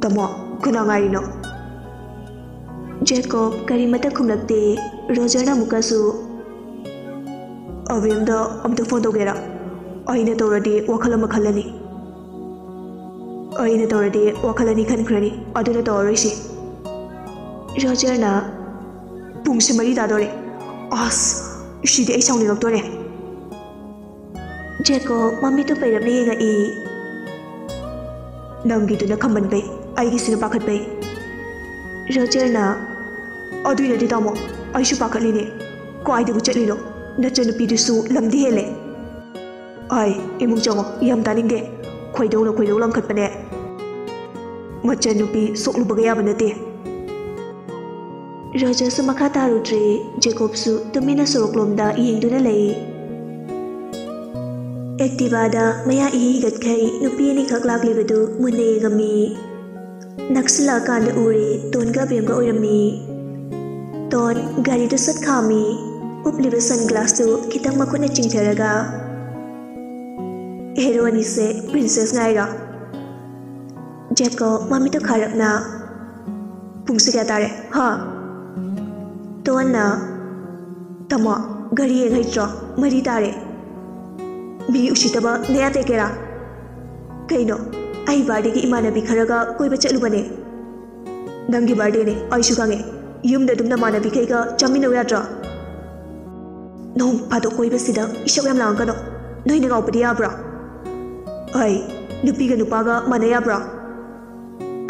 "ꯇꯥꯃꯣ, ꯀꯅꯥ ꯉꯥꯏꯔꯤꯅꯣ?" ꯖꯦꯀꯣꯕ ꯀꯔꯤꯃꯠꯇ ꯈꯨꯝꯂꯛꯇꯦ꯫ ꯔꯣꯖꯔꯅ ꯑꯃꯨꯛꯀꯁꯨ, "ꯑꯕꯦꯝꯗ ꯑꯝꯇ ꯐꯣꯟ ꯇꯧꯒꯦꯔꯥ? ꯑꯩꯅ ꯇꯧꯔꯗꯤ ꯋꯥꯈꯜ ꯑꯃ ꯈꯜꯂꯅꯤ꯫ ꯑꯩꯅ ꯇꯧꯔꯗꯤ ꯋꯥꯈꯜ ꯑꯅꯤ ꯈꯟꯈ꯭ꯔꯅꯤ, ꯑꯗꯨꯅ ꯇꯧꯔꯔꯣꯏꯁꯤ꯫" ꯔꯣꯖꯔꯅ, "ꯄꯨꯡꯁꯦ ꯃꯔꯤ ꯇꯥꯗꯣꯔꯦ꯫ ꯑꯁ, ꯁꯤꯗꯤ ꯑꯩ ꯁꯥꯎꯅꯤꯡꯉꯛꯇꯣꯔꯦ꯫" ꯖꯦꯀꯣꯕ ꯃꯃꯤꯠꯇꯨ ꯄꯩꯔꯞꯅ ꯌꯦꯡꯉꯛꯏ꯫ "ꯅꯪꯒꯤꯗꯨꯅ ꯈꯝꯕꯟꯕꯩ, ꯑꯩꯒꯤꯁꯤꯅ ꯄꯥꯈꯠꯄꯩ꯫" ꯔꯣꯖꯔꯅ, "ꯑꯗꯨꯏꯅꯗꯤ ꯇꯥꯃꯣ, ꯑꯩꯁꯨ ꯄꯥꯈꯠꯂꯤꯅꯦ꯫ ꯀꯥꯏꯗꯕꯨ ꯆꯠꯂꯤꯅꯣ? ꯅꯆꯟꯅꯨꯄꯤꯗꯨꯁꯨ ꯂꯝꯗꯤ ꯍꯦꯜꯂꯦ꯫" "ꯑꯥꯏ, ꯏꯃꯨꯡ ꯆꯪꯉꯣ, ꯌꯥꯝ ꯇꯥꯅꯤꯡꯗꯦ꯫ ꯈꯣꯏꯗꯧꯅ ꯈꯣꯏꯗꯧ ꯂꯪꯈꯠꯄꯅꯦ꯫ ꯃꯆꯟꯅꯨꯄꯤ ꯁꯣꯛꯂꯨꯕꯒ ꯌꯥꯕ ꯅꯠꯇꯦ꯫" ꯔꯣꯖꯔꯁꯨ ꯃꯈꯥ ꯇꯥꯔꯨꯗ꯭ꯔꯦ꯫ ꯖꯦꯀꯣꯕꯁꯨ ꯇꯨꯃꯤꯟꯅ ꯁꯣꯔꯣꯛꯂꯣꯝꯗ ꯌꯦꯡꯗꯨꯅ ꯂꯩ꯫ ꯑꯦꯛꯇꯤꯚꯥꯗ ꯃꯌꯥ ꯏꯍꯤ ꯍꯤꯒꯠꯈꯩ ꯅꯨꯄꯤ ꯑꯅꯤꯈꯛ ꯂꯥꯛꯂꯤꯕꯗꯨ ꯃꯨꯟꯅ ꯌꯦꯡꯉꯝꯃꯤ꯫ ꯅꯛꯁꯤꯜꯂꯛꯑꯀꯥꯟꯗ ꯎꯔꯦ, ꯇꯣꯟꯒ ꯑꯕꯦꯝꯒ ꯑꯣꯏꯔꯝꯃꯤ꯫ ꯇꯣꯟ ꯒꯥꯔꯤꯗꯨ ꯁꯠ ꯈꯥꯝꯃꯤ꯫ ꯎꯞꯂꯤꯕ ꯁꯟꯒ꯭ꯂꯥꯁꯇꯨ ꯈꯤꯇꯪ ꯃꯈꯨꯠꯅ ꯆꯤꯡꯊꯔꯒ, "ꯍꯦꯔꯣ ꯑꯅꯤꯁꯦ ꯄ꯭ꯔꯤꯟꯁꯦꯁ ꯉꯥꯏꯔꯣ?" ꯖꯦꯀꯣꯕ ꯃꯃꯤꯠꯇꯨ ꯈꯥꯔꯞꯅ, "ꯄꯨꯡꯁꯦ ꯀꯌꯥ ꯇꯥꯔꯦ, ꯍꯥ?" ꯇꯣꯟꯅ, "ꯇꯥꯃꯣ, ꯒꯥꯔꯤ ꯌꯦꯡ ꯍꯩꯇ꯭ꯔꯣ? ꯃꯔꯤ ꯇꯥꯔꯦ꯫ ꯃꯤ ꯎꯁꯤꯠꯇꯕ ꯅꯌꯥ ꯇꯦꯛꯀꯦꯔꯥ? ꯀꯩꯅꯣ, ꯑꯩ ꯕꯥꯔꯗꯦꯒꯤ ꯏꯃꯥꯟꯅꯕꯤ ꯈꯔꯒ ꯀꯣꯏꯕ ꯆꯠꯂꯨꯕꯅꯦ꯫ ꯅꯪꯒꯤ ꯕꯥꯔꯗꯦꯅꯦ, ꯑꯩꯁꯨ ꯈꯪꯉꯦ꯫ ꯌꯨꯝꯗ ꯑꯗꯨꯝ ꯅꯃꯥꯟꯅꯕꯤꯈꯩꯒ ꯆꯥꯃꯤꯟꯅꯧ ꯌꯥꯗ꯭ꯔꯣ? ꯅꯣꯡ ꯐꯥꯗꯣꯛ ꯀꯣꯏꯕꯁꯤꯗ ꯏꯁꯧ ꯌꯥꯝ ꯂꯥꯡꯒꯅꯣ꯫ ꯅꯣꯏꯅ ꯉꯥꯎꯕꯗꯤ ꯌꯥꯕ꯭ꯔꯣ? ꯑꯩ ꯅꯨꯄꯤꯒ ꯅꯨꯄꯥꯒ ꯃꯥꯟꯅ ꯌꯥꯕ꯭ꯔꯣ?"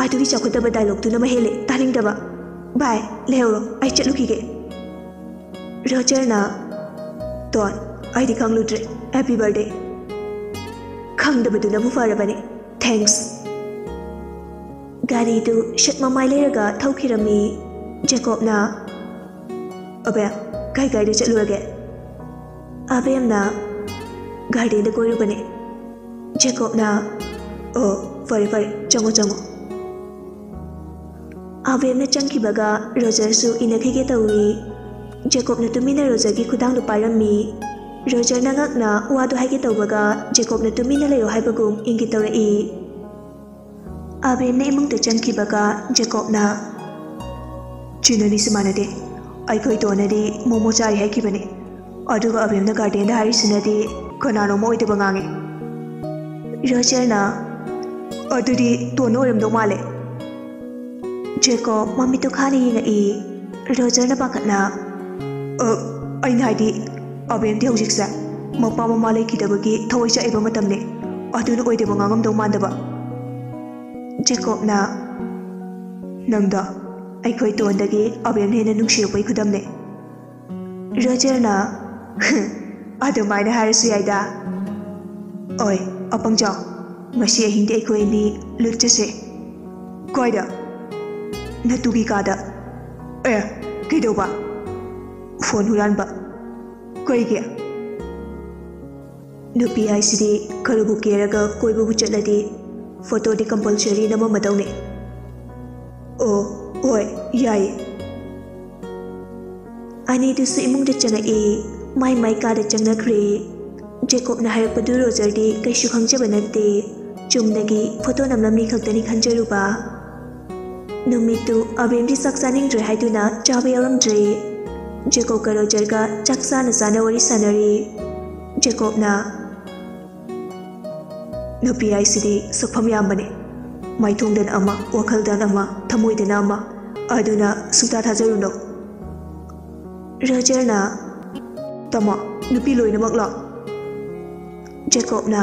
ꯑꯗꯨꯒꯤ ꯆꯥꯎꯈꯠꯇꯕ ꯗꯥꯏꯂꯣꯛꯇꯨꯅ ꯃꯍꯦꯜꯂꯦ ꯇꯥꯅꯤꯡꯗꯕ꯫ "ꯚꯥꯏ, ꯂꯩꯍꯧꯔꯣ, ꯑꯩ ꯆꯠꯂꯨꯈꯤꯒꯦ꯫" ꯔꯣꯖꯔꯅ, "ꯇꯣꯟ, ꯑꯩꯗꯤ ꯈꯪꯂꯨꯗ꯭ꯔꯦ꯫ ꯍꯦꯄꯤ ꯕꯥꯔꯗꯦ꯫" "ꯈꯪꯗꯕꯗꯨꯅꯕꯨ ꯐꯔꯕꯅꯦ꯫ ꯊꯦꯡꯛꯁ꯫" ꯒꯥꯔꯤꯗꯨ ꯁꯠ ꯃꯃꯥꯏ ꯂꯩꯔꯒ ꯊꯧꯈꯤꯔꯝꯃꯤ꯫ ꯖꯦꯀꯣꯕꯅ, "ꯑꯕꯦꯝ, ꯀꯥꯏ ꯀꯥꯏꯗ ꯆꯠꯂꯨꯔꯒꯦ?" ꯑꯕꯦꯝꯅ, "ꯒꯥꯔꯗꯦꯟꯗ ꯀꯣꯏꯔꯨꯕꯅꯦ꯫" ꯖꯦꯀꯣꯕꯅ, "ꯑꯣ, ꯐꯔꯦ ꯐꯔꯦ, ꯆꯪꯉꯣ ꯆꯪꯉꯣ꯫" ꯑꯕꯦꯝꯅ ꯆꯪꯈꯤꯕꯒ ꯔꯣꯖꯔꯁꯨ ꯏꯟꯅꯈꯤꯒꯦ ꯇꯧꯏ꯫ ꯖꯦꯀꯣꯕꯅ ꯇꯨꯃꯤꯟꯅ ꯔꯣꯖꯔꯒꯤ ꯈꯨꯗꯥꯡꯗꯨ ꯄꯥꯏꯔꯝꯃꯤ꯫ ꯔꯣꯖꯔꯅ ꯉꯛꯅ ꯋꯥꯗꯨ ꯍꯥꯏꯒꯦ ꯇꯧꯕꯒ ꯖꯦꯀꯣꯕꯅ ꯇꯨꯃꯤꯟꯅ ꯂꯩꯌꯣ ꯍꯥꯏꯕꯒꯨꯝ ꯏꯪꯒꯤꯠ ꯇꯧꯔꯛꯏ꯫ ꯑꯕꯦꯝꯅ ꯏꯃꯨꯡꯗ ꯆꯪꯈꯤꯕꯒ ꯖꯦꯀꯣꯕꯅ, "ꯆꯤꯟ ꯑꯅꯤꯁꯤ ꯃꯥꯟꯅꯗꯦ꯫ ꯑꯩꯈꯣꯏ ꯇꯣꯟꯅꯗꯤ ꯃꯣꯃꯣ ꯆꯥꯔꯤ ꯍꯥꯏꯈꯤꯕꯅꯤ, ꯑꯗꯨꯒ ꯑꯕꯦꯝꯅ ꯒꯥꯔꯗꯦꯟꯗ ꯍꯥꯏꯔꯤꯁꯤꯅꯗꯤ ꯀꯅꯥꯅꯣꯝ ꯑꯣꯏꯗꯕ ꯉꯥꯡꯉꯤ꯫" ꯔꯣꯖꯔꯅ, "ꯑꯗꯨꯗꯤ ꯇꯣꯟꯅ ꯑꯣꯏꯔꯝꯗꯧ ꯃꯥꯜꯂꯦ꯫" ꯖꯦꯀꯣꯕ ꯃꯃꯤꯠꯇꯨ ꯈꯥꯅ ꯌꯦꯡꯉꯛꯏ꯫ ꯔꯣꯖꯔꯅ ꯄꯥꯈꯠꯅ, "ꯑ, ꯑꯩꯅ ꯍꯥꯏꯗꯤ, ꯑꯕꯦꯝꯗꯤ ꯍꯧꯖꯤꯛꯁꯦ ꯃꯄꯥ ꯃꯃꯥ ꯂꯩꯈꯤꯗꯕꯒꯤ ꯊꯋꯥꯏ ꯆꯥꯛꯏꯕ ꯃꯇꯝꯅꯦ, ꯑꯗꯨꯅ ꯑꯣꯏꯗꯕ ꯉꯥꯡꯉꯝꯗꯧ ꯃꯥꯟꯗꯕ꯫" ꯖꯦꯀꯣꯕꯅ, "ꯅꯪꯗꯣ ꯑꯩꯈꯣꯏ ꯇꯣꯟꯗꯒꯤ ꯑꯕꯦꯝꯅ ꯍꯦꯟꯅ ꯅꯨꯡꯁꯤꯔꯛꯄꯒꯤ ꯈꯨꯗꯝꯅꯦ꯫" ꯔꯣꯖꯔꯅ, "ꯑꯗꯨꯃꯥꯏꯅ ꯍꯥꯏꯔꯁꯨ ꯌꯥꯏꯗ꯫ ꯑꯣꯏ, ꯑꯄꯪꯖꯥꯎ, ꯉꯁꯤ ꯑꯍꯤꯡꯗꯤ ꯑꯩꯈꯣꯏ ꯑꯅꯤ ꯂꯨꯠ ꯆꯠꯁꯦ꯫" "ꯀꯥꯏꯗ?" "ꯅꯇꯨꯒꯤ ꯀꯥꯗ꯫" "ꯑꯦ, ꯀꯩꯗꯧꯕ?" "ꯐꯣꯟ ꯍꯨꯔꯥꯟꯕ꯫" "ꯀꯩꯒꯤ?" "ꯅꯨꯄꯤ ꯍꯥꯏꯁꯤꯗꯤ ꯈꯔꯕꯨ ꯀꯦꯔꯒ ꯀꯣꯏꯕꯕꯨ ꯆꯠꯂꯗꯤ ꯐꯣꯇꯣꯗꯤ ꯀꯝꯄꯜꯁꯔꯤ ꯅꯝꯃꯝꯃꯗꯧꯅꯦ꯫" "ꯑꯣ, ꯍꯣꯏ, ꯌꯥꯏꯌꯦ꯫" ꯑꯅꯤꯗꯨꯁꯨ ꯏꯃꯨꯡꯗ ꯆꯪꯉꯛꯏ꯫ ꯃꯥꯏ ꯃꯥꯏ ꯀꯥꯗ ꯆꯪꯅꯈ꯭ꯔꯦ꯫ ꯖꯦꯀꯣꯕꯅ ꯍꯥꯏꯔꯛꯄꯗꯨ ꯔꯣꯖꯔꯗꯤ ꯀꯩꯁꯨ ꯈꯪꯖꯕ ꯅꯠꯇꯦ꯫ ꯆꯨꯝꯅꯒꯤ ꯐꯣꯇꯣ ꯅꯝꯂꯝꯃꯤ ꯈꯛꯇꯅꯤ ꯈꯟꯖꯔꯨꯕ꯫ ꯅꯨꯃꯤꯠꯇꯨ ꯑꯕꯦꯝꯗꯤ ꯆꯥꯛ ꯆꯥꯅꯤꯡꯗ꯭ꯔꯦ ꯍꯥꯏꯗꯨꯅ ꯆꯥꯕ ꯌꯥꯎꯔꯝꯗ꯭ꯔꯦ꯫ ꯖꯦꯀꯣꯕꯀ ꯔꯣꯖꯔꯒ ꯆꯥꯛ ꯆꯥꯅ ꯆꯥꯅ ꯋꯥꯔꯤ ꯁꯥꯟꯅꯔꯤ꯫ ꯖꯦꯀꯣꯕꯅ, "ꯅꯨꯄꯤ ꯍꯥꯏꯁꯤꯗꯤ ꯁꯛꯐꯝ ꯌꯥꯝꯕꯅꯦ꯫ ꯃꯥꯏꯊꯣꯡꯗꯅ ꯑꯃ, ꯋꯥꯈꯜꯗꯅ ꯑꯃ, ꯊꯃꯣꯏꯗꯅ ꯑꯃ꯫ ꯑꯗꯨꯅ ꯁꯨꯡꯊꯥ ꯊꯥꯖꯔꯨꯅꯨ꯫" ꯔꯣꯖꯔꯅ, "ꯇꯥꯃꯣ, ꯅꯨꯄꯤ ꯂꯣꯏꯅꯃꯛꯂꯣ?" ꯖꯦꯀꯣꯕꯅ,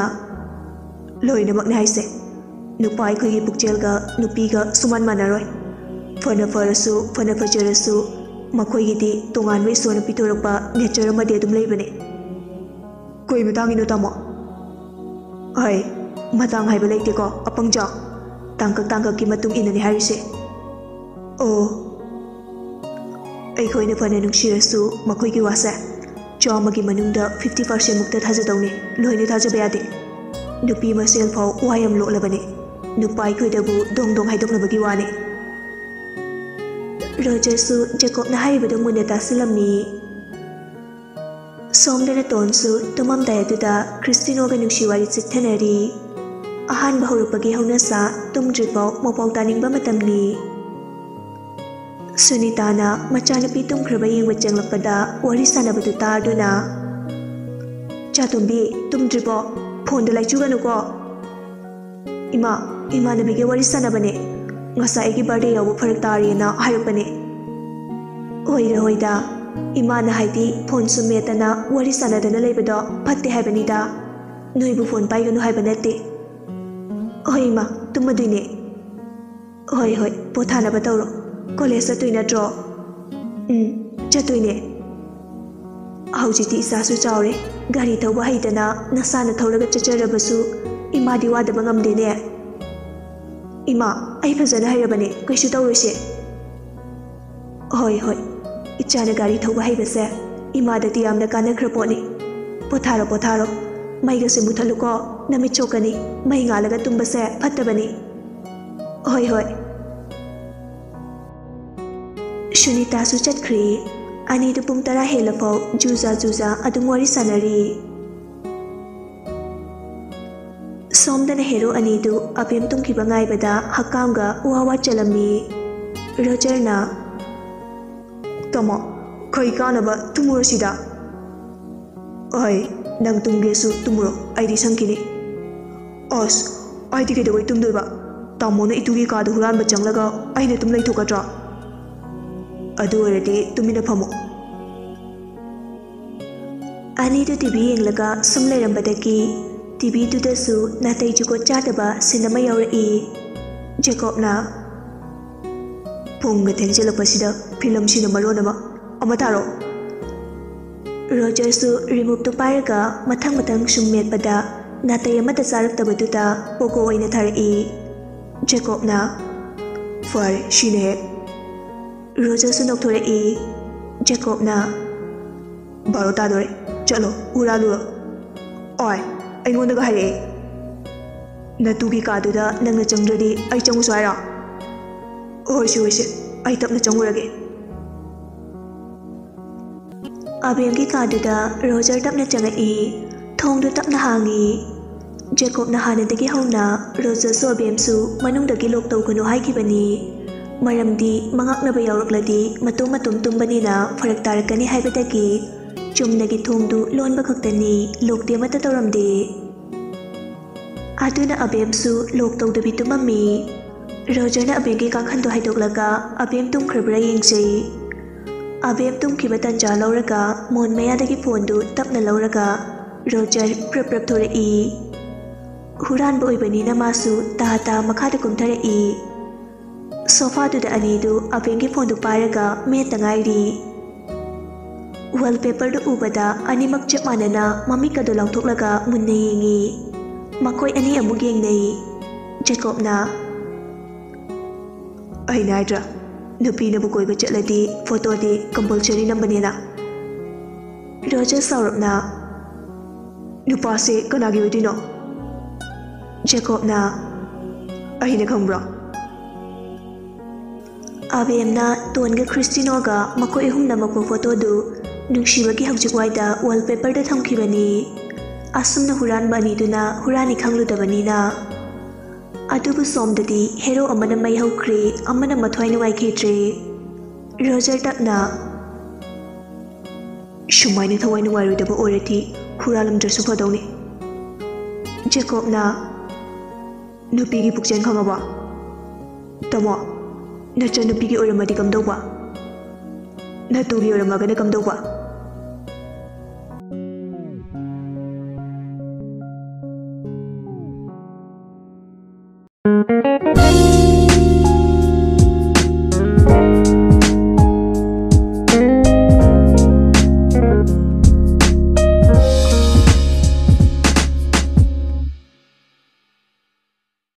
"ꯂꯣꯏꯅꯃꯛꯅꯦ ꯍꯥꯏꯁꯦ꯫ ꯅꯨꯄꯥ ꯑꯩꯈꯣꯏꯒꯤ ꯄꯨꯛꯆꯦꯜꯒ ꯅꯨꯄꯤꯒ ꯁꯨꯃꯥꯟ ꯃꯥꯟꯅꯔꯣꯏ꯫ ꯐꯅ ꯐꯔꯁꯨ, ꯐꯅ ꯐꯖꯔꯁꯨ, ꯃꯈꯣꯏꯒꯤꯗꯤ ꯇꯣꯉꯥꯟꯕ ꯏꯁꯣꯔꯅ ꯄꯤꯊꯣꯔꯛꯄ ꯅꯦꯆꯔ ꯑꯃꯗꯤ ꯑꯗꯨꯝ ꯂꯩꯕꯅꯦ꯫" "ꯀꯩ ꯃꯇꯥꯡꯒꯤꯅꯣ, ꯇꯥꯃꯣ?" "ꯍꯣꯏ, ꯃꯇꯥꯡ ꯍꯥꯏꯕ ꯂꯩꯇꯦꯀꯣ, ꯑꯄꯪꯖꯥꯎ꯫ ꯇꯥꯡꯀꯛ ꯇꯥꯡꯀꯛꯀꯤ ꯃꯇꯨꯡ ꯏꯟꯅꯅꯤ ꯍꯥꯏꯔꯤꯁꯦ꯫" "ꯑꯣ, ꯑꯩꯈꯣꯏꯅ ꯐꯅ ꯅꯨꯡꯁꯤꯔꯁꯨ ꯃꯈꯣꯏꯒꯤ ꯋꯥꯁꯦ ꯆꯥꯝꯃꯒꯤ ꯃꯅꯨꯡꯗ fifty percent ꯃꯨꯛꯇ ꯊꯥꯖꯗꯧꯅꯤ, ꯂꯣꯏꯅ ꯊꯥꯖꯕ ꯌꯥꯗꯦ꯫ ꯅꯨꯄꯤ ꯃꯁꯦꯜ ꯐꯥꯎ ꯋꯥ ꯌꯥꯝ ꯂꯣꯠꯂꯕꯅꯦ, ꯅꯨꯄꯥ ꯑꯩꯈꯣꯏꯗꯕꯨ ꯗꯣꯡ ꯗꯣꯡ ꯍꯥꯏꯗꯣꯛꯅꯕꯒꯤ ꯋꯥꯅꯦ꯫" ꯔꯣꯖꯔꯁꯨ ꯖꯦꯀꯣꯕꯅ ꯍꯥꯏꯔꯤꯕꯗꯨ ꯃꯨꯟꯅ ꯇꯥꯁꯤꯜꯂꯝꯃꯤ꯫ ꯁꯣꯝꯗꯅ ꯇꯣꯟꯁꯨ ꯇꯨꯝꯃꯝꯗꯥꯏ ꯑꯗꯨꯗ ꯈ꯭ꯔꯤꯁꯇꯤꯅꯣꯒ ꯅꯨꯡꯁꯤ ꯋꯥꯔꯤ ꯆꯤꯠꯊꯅꯔꯤ꯫ ꯑꯍꯥꯟꯕ ꯍꯧꯔꯛꯄꯒꯤ ꯍꯧꯅꯁꯥ ꯇꯨꯝꯗ꯭ꯔꯤꯐꯥꯎ ꯃꯄꯥꯎ ꯇꯥꯅꯤꯡꯕ ꯃꯇꯝꯅꯤ꯫ ꯁꯨꯅꯤꯇꯥꯅ ꯃꯆꯥꯅꯨꯄꯤ ꯇꯨꯝꯈ꯭ꯔꯕ ꯌꯦꯡꯕ ꯆꯪꯂꯛꯄꯗ ꯋꯥꯔꯤ ꯁꯥꯟꯅꯕꯗꯨ ꯇꯥꯗꯨꯅ, "ꯆꯥꯇꯣꯝꯕꯤ, ꯇꯨꯝꯗ꯭ꯔꯤꯕꯣ? ꯐꯣꯟꯗ ꯂꯥꯏꯆꯨꯒꯅꯨꯀꯣ꯫" "ꯏꯃꯥ, ꯏꯃꯥꯟꯅꯕꯤꯒ ꯋꯥꯔꯤ ꯁꯥꯟꯅꯕꯅꯦ꯫ ꯉꯁꯥꯏ ꯑꯩꯒꯤ ꯕꯥꯔꯗꯦ ꯌꯥꯎꯕ ꯐꯔꯛ ꯇꯥꯔꯦꯅ ꯍꯥꯏꯔꯛꯄꯅꯦ꯫" "ꯍꯣꯏꯗ, ꯍꯣꯏꯗ꯫ ꯏꯃꯥꯅ ꯍꯥꯏꯗꯤ ꯐꯣꯟ ꯁꯨꯝ ꯃꯦꯠꯇꯅ ꯋꯥꯔꯤ ꯁꯥꯟꯅꯗꯅ ꯂꯩꯕꯗꯣ ꯐꯠꯇꯦ ꯍꯥꯏꯕꯅꯤꯗ꯫ ꯅꯣꯏꯕꯨ ꯐꯣꯟ ꯄꯥꯏꯒꯅꯨ ꯍꯥꯏꯕ ꯅꯠꯇꯦ꯫" "ꯍꯣꯏ ꯏꯃꯥ, ꯇꯨꯝꯃꯗꯣꯏꯅꯦ꯫" "ꯍꯣꯏ, ꯍꯣꯏ, ꯄꯣꯊꯥꯅꯕ ꯇꯧꯔꯣ꯫ ꯀꯣꯂꯦꯖ ꯆꯠꯇꯣꯏ ꯅꯠꯇ꯭ꯔꯣ?" "ꯎꯝ, ꯆꯠꯇꯣꯏꯅꯦ꯫" "ꯍꯧꯖꯤꯛꯇꯤ ꯏꯆꯥꯁꯨ ꯆꯥꯎꯔꯦ, ꯒꯥꯔꯤ ꯊꯧꯕ ꯍꯩꯗꯅ ꯅꯁꯥꯅ ꯊꯧꯔꯒ ꯆꯠꯆꯔꯕꯁꯨ ꯏꯃꯥꯗꯤ ꯋꯥꯗꯕ ꯉꯝꯗꯦꯅꯦ꯫" "ꯏꯃꯥ, ꯑꯩ ꯐꯖꯅ ꯍꯩꯔꯕꯅꯦ, ꯀꯩꯁꯨ ꯇꯧꯔꯣꯏꯁꯦ꯫" "ꯍꯣꯏ, ꯍꯣꯏ, ꯏꯆꯥꯅ ꯒꯥꯔꯤ ꯊꯧꯕ ꯍꯩꯕꯁꯦ ꯏꯃꯥꯗꯗꯤ ꯌꯥꯝꯅ ꯀꯥꯟꯅꯈ꯭ꯔ ꯄꯣꯠꯅꯤ꯫ ꯄꯣꯊꯥꯔꯣ, ꯄꯣꯊꯥꯔꯣ꯫ ꯃꯩꯒꯁꯦ ꯃꯨꯊꯠꯂꯨꯀꯣ, ꯅꯃꯤꯠ ꯁꯣꯛꯀꯅꯤ꯫ ꯃꯩ ꯉꯥꯜꯂꯒ ꯇꯨꯝꯕꯁꯦ ꯐꯠꯇꯕꯅꯤ꯫" "ꯍꯣꯏ, ꯍꯣꯏ꯫" ꯁꯨꯅꯤꯇꯥꯁꯨ ꯆꯠꯈ꯭ꯔꯦ꯫ ꯑꯅꯤꯗꯨ ꯄꯨꯡ ꯇꯔꯥ ꯍꯦꯜꯂꯐꯥꯎ ꯖꯨꯖꯥ ꯖꯨꯖꯥ ꯑꯗꯨꯝ ꯋꯥꯔꯤ ꯁꯥꯟꯅꯔꯤ꯫ ꯁꯣꯝꯗꯅ ꯍꯦꯔꯣ ꯑꯅꯤꯗꯨ ꯑꯕꯦꯝ ꯇꯨꯝꯈꯤꯕ ꯉꯥꯏꯕꯗ ꯍꯛꯀꯥꯝꯒ ꯋꯥ ꯋꯥ ꯆꯜꯂꯝꯃꯤ꯫ ꯔꯣꯖꯔꯅ, "ꯇꯥꯃꯣ, ꯈꯩ ꯀꯥꯟꯅꯕ ꯇꯨꯝꯃꯨꯔꯁꯤꯗ꯫" "ꯑꯍꯩ, ꯅꯪ ꯇꯨꯝꯒꯦꯁꯨ ꯇꯨꯝꯃꯨꯔꯣ, ꯑꯩꯗꯤ ꯁꯪꯈꯤꯅꯤ꯫" "ꯑꯁ, ꯑꯩꯗꯤ ꯀꯩꯗꯧꯕꯩ ꯇꯨꯝꯗꯣꯏꯕ? ꯇꯥꯃꯣꯅ ꯏꯇꯨꯒꯤ ꯀꯥꯗ ꯍꯨꯔꯥꯟꯕ ꯆꯪꯂꯒ ꯑꯩꯅ ꯇꯨꯝ ꯂꯩꯊꯣꯛꯀꯗ꯭ꯔꯥ? ꯑꯗꯨ ꯑꯣꯏꯔꯗꯤ ꯇꯨꯃꯤꯟꯅ ꯐꯝꯃꯣ꯫" ꯑꯅꯤꯗꯨ ꯇꯤ ꯚꯤ ꯌꯦꯡꯂꯒ ꯁꯨꯝ ꯂꯩꯔꯝꯕꯗꯒꯤ ꯇꯤ ꯚꯤꯗꯨꯗꯁꯨ ꯅꯥꯇꯩ ꯖꯨꯒꯣꯠ ꯆꯥꯗꯕ ꯁꯤꯟ ꯑꯃ ꯌꯥꯎꯔꯛꯏ꯫ ꯖꯦꯀꯣꯕꯅ, "ꯄꯨꯡꯒ ꯊꯦꯡꯖꯤꯜꯂꯛꯄꯁꯤꯗ ꯐꯤꯂꯝꯁꯤꯅ ꯃꯔꯣꯟ ꯑꯃ, ꯑꯃ ꯊꯥꯔꯣ꯫" ꯔꯣꯖꯔꯁꯨ ꯔꯤꯃꯣꯠꯇꯨ ꯄꯥꯏꯔꯒ ꯃꯊꯪ ꯃꯊꯪ ꯁꯨꯝ ꯃꯦꯠꯄꯗ ꯅꯥꯇꯩ ꯑꯃꯠꯇ ꯆꯥꯔꯛꯇꯕꯗꯨꯗ ꯄꯣꯒꯣ ꯑꯣꯏꯅ ꯊꯥꯔꯛꯏ꯫ ꯖꯦꯀꯣꯕꯅ, "ꯐꯔꯦ, ꯁꯤꯅ ꯍꯦꯛ꯫" ꯔꯣꯖꯔꯁꯨ ꯅꯣꯛꯊꯣꯔꯛꯏ꯫ ꯖꯦꯀꯣꯕꯅ, "ꯕꯥꯔꯣ ꯇꯥꯗꯣꯔꯦ, ꯆꯠꯂꯣ, ꯍꯨꯔꯥꯜꯂꯨꯔꯣ꯫" "ꯑꯣꯏ, ꯑꯩꯉꯣꯟꯗꯒ ꯍꯥꯏꯔꯛꯑꯦ꯫ ꯅꯇꯨꯒꯤ ꯀꯥꯗꯨꯗ ꯅꯪꯅ ꯆꯪꯗ꯭ꯔꯗꯤ ꯑꯩ ꯆꯪꯉꯨꯁꯨ ꯍꯥꯏꯔꯣ?" "ꯍꯣꯏꯁꯦ, ꯍꯣꯏꯁꯦ, ꯑꯩ ꯇꯞꯅ ꯆꯪꯉꯨꯔꯒꯦ꯫ ꯑꯕꯦꯝꯒꯤ ꯀꯥꯗꯨꯗ ꯔꯣꯖꯔ ꯇꯞꯅ ꯆꯪꯉꯛꯏ꯫ ꯊꯣꯡꯗꯨ ꯇꯞꯅ ꯍꯥꯡꯉꯤ꯫ ꯖꯦꯀꯣꯕꯅ ꯍꯥꯟꯅꯗꯒꯤ ꯍꯧꯅ ꯔꯣꯖꯔꯁꯨ ꯑꯕꯦꯝꯁꯨ ꯃꯅꯨꯡꯗꯒꯤ ꯂꯣꯛ ꯇꯧꯒꯅꯨ ꯍꯥꯏꯈꯤꯕꯅꯤ꯫ ꯃꯔꯝꯗꯤ ꯃꯉꯥꯛꯅꯕ ꯌꯥꯎꯔꯛꯂꯗꯤ ꯃꯇꯣꯝ ꯃꯇꯣꯝ ꯇꯨꯝꯕꯅꯤꯅ ꯐꯔꯛ ꯇꯥꯔꯛꯀꯅꯤ ꯍꯥꯏꯕꯗꯒꯤ ꯆꯨꯝꯅꯒꯤ ꯊꯣꯡꯗꯨ ꯂꯣꯟꯕ ꯈꯛꯇꯅꯤ, ꯂꯣꯛꯇꯤ ꯑꯃꯠꯇ ꯇꯧꯔꯝꯗꯦ꯫ ꯑꯗꯨꯅ ꯑꯕꯦꯝꯁꯨ ꯂꯣꯛ ꯇꯧꯗꯕꯤ ꯇꯨꯝꯃꯝꯃꯤ꯫ ꯔꯣꯖꯔꯅ ꯑꯕꯦꯝꯒꯤ ꯀꯥꯡꯈꯟꯗꯨ ꯍꯥꯏꯗꯣꯛꯂꯒ ꯑꯕꯦꯝ ꯇꯨꯝꯈ꯭ꯔꯕ꯭ꯔꯥ ꯌꯦꯡꯖꯩ꯫ ꯑꯕꯦꯝ ꯇꯨꯝꯈꯤꯕ ꯇꯟꯖꯥ ꯂꯧꯔꯒ ꯃꯣꯟ ꯃꯌꯥꯗꯒꯤ ꯐꯣꯟꯗꯨ ꯇꯞꯅ ꯂꯧꯔꯒ ꯔꯣꯖꯔ ꯄ꯭ꯔꯞ ꯄ꯭ꯔꯞ ꯊꯣꯔꯛꯏ꯫ ꯍꯨꯔꯥꯟꯕ ꯑꯣꯏꯕꯅꯤꯅ ꯃꯥꯁꯨ ꯇꯥ ꯇꯥ ꯃꯈꯥꯗ ꯀꯨꯝꯊꯔꯛꯏ꯫ ꯁꯣꯐꯥꯗꯨꯗ ꯑꯅꯤꯗꯨ ꯑꯕꯦꯝꯒꯤ ꯐꯣꯟꯗꯨ ꯄꯥꯏꯔꯒ ꯃꯦꯠꯇ ꯉꯥꯏꯔꯤ꯫ ꯋꯥꯜꯄꯦꯄꯔꯗꯨ ꯎꯕꯗ ꯑꯅꯤꯃꯛ ꯆꯞ ꯃꯥꯟꯅꯅ ꯃꯃꯤꯠꯀꯗꯨ ꯂꯥꯎꯊꯣꯛꯂꯒ ꯃꯨꯟꯅ ꯌꯦꯡꯉꯤ꯫ ꯃꯈꯣꯏ ꯑꯅꯤ ꯑꯃꯨꯛ ꯌꯦꯡꯅꯩ꯫ ꯖꯦꯀꯣꯕꯅ, "ꯑꯩꯅ ꯍꯥꯏꯗ꯭ꯔꯥ, ꯅꯨꯄꯤꯅꯕꯨ ꯀꯣꯏꯕ ꯆꯠꯂꯗꯤ ꯐꯣꯇꯣꯗꯤ ꯀꯝꯄꯜꯁꯔꯤ ꯅꯝꯕꯅꯦꯅ?" ꯔꯣꯖꯔ ꯁꯥꯎꯔꯞꯅ, "ꯅꯨꯄꯥꯁꯦ ꯀꯅꯥꯒꯤ ꯑꯣꯏꯗꯣꯏꯅꯣ?" ꯖꯦꯀꯣꯕꯅ, "ꯑꯩꯅ ꯈꯪꯕ꯭ꯔꯣ?" ꯑꯕꯦꯝꯅ ꯇꯣꯟꯒ ꯈ꯭ꯔꯤꯁꯇꯤꯅꯣꯒ ꯃꯈꯣꯏ ꯑꯍꯨꯝ ꯅꯝꯃꯛꯄ ꯐꯣꯇꯣꯗꯨ ꯅꯨꯡꯁꯤꯕꯒꯤ ꯍꯧꯖꯤꯛ ꯋꯥꯏꯗ ꯋꯥꯜꯄꯦꯄꯔꯗ ꯊꯝꯈꯤꯕꯅꯤ꯫ ꯑꯁꯨꯝꯅ ꯍꯨꯔꯥꯟꯕ ꯑꯅꯤꯗꯨꯅ ꯍꯨꯔꯥꯟꯅꯤ ꯈꯪꯂꯨꯗꯕꯅꯤꯅ꯫ ꯑꯗꯨꯕꯨ ꯁꯣꯝꯗꯗꯤ ꯍꯦꯔꯣ ꯑꯃꯅ ꯃꯩ ꯍꯧꯈ꯭ꯔꯦ, ꯑꯃꯅ ꯃꯊ꯭ꯋꯥꯏ ꯅꯨꯡꯉꯥꯏꯈꯤꯗ꯭ꯔꯦ꯫ ꯔꯣꯖꯔ ꯇꯞꯅ, "ꯁꯨꯃꯥꯏꯅ ꯊꯋꯥꯏ ꯅꯨꯡꯉꯥꯏꯔꯣꯏꯗꯕ ꯑꯣꯏꯔꯗꯤ ꯍꯨꯔꯥꯜꯂꯝꯗ꯭ꯔꯁꯨ ꯐꯗꯧꯅꯤ꯫" ꯖꯦꯀꯣꯕꯅ, "ꯅꯨꯄꯤꯒꯤ ꯄꯨꯛꯆꯦꯜ ꯈꯪꯉꯕꯣ? ꯇꯥꯃꯣ, ꯅꯆꯟꯅꯨꯄꯤꯒꯤ ꯑꯣꯏꯔꯝꯃꯗꯤ ꯀꯝꯗꯧꯕ? ꯅꯇꯨꯒꯤ ꯑꯣꯏꯔꯝꯃꯒꯅ ꯀꯝꯗꯧꯕ?"